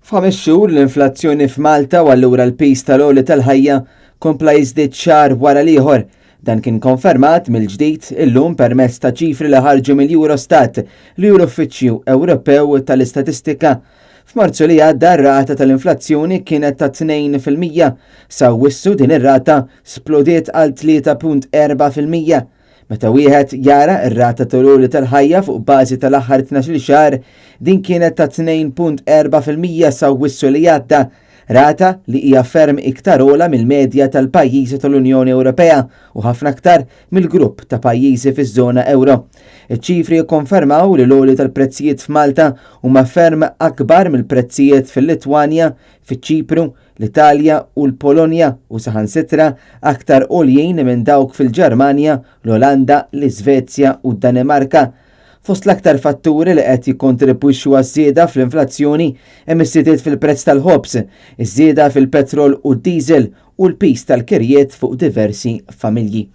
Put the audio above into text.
F'ħames xhur l-inflazzjoni f'Malta u allura l-piż tal-għoli tal-ħajja kompla jiżdied xahar wara l-ieħor. Dan kien konfermat mill-ġdid illum permezz ta' ċifri li ħarġu mill-Eurostat li hu l-Uffiċċju Ewropew tal-Istatistika. F'Marzu li għadda r-rata tal-inflazzjoni kienet ta' 2%. Sa wissu din ir-rata splodiet għal 3.4%. Meta wieħed jara r-rata tal-għoli tal-ħajja fuq bażi tal-aħħar 12-il xahar, din kienet ta' 2.4% sa wissu li għadda, rata li hija ferm iktar ogħla mill-medja tal-pajjiżi tal-Unjoni Ewropea u ħafna aktar mill-grupp ta' pajjiżi fiż-żona euro. Iċ-ċifri jikkonfermaw li l-għoli tal-prezzijiet f'Malta huma ferm akbar mill-prezzijiet fil-Litwanja, fiċ-Ċipru, l-Italja u l-Polonja u saħansitra aktar għoljin minn dawk fil-Ġermanja, l-Olanda, l-Iżvezja u d-Danimarka. Fost l-aktar fatturi li qed jikkontribwixxu għaż-żieda fl-inflazzjoni hemm iż-żidiet fil-prezz tal-ħobż, iż-żieda fil-petrol u d-diesel u l-piż tal-kirjiet fuq diversi familji.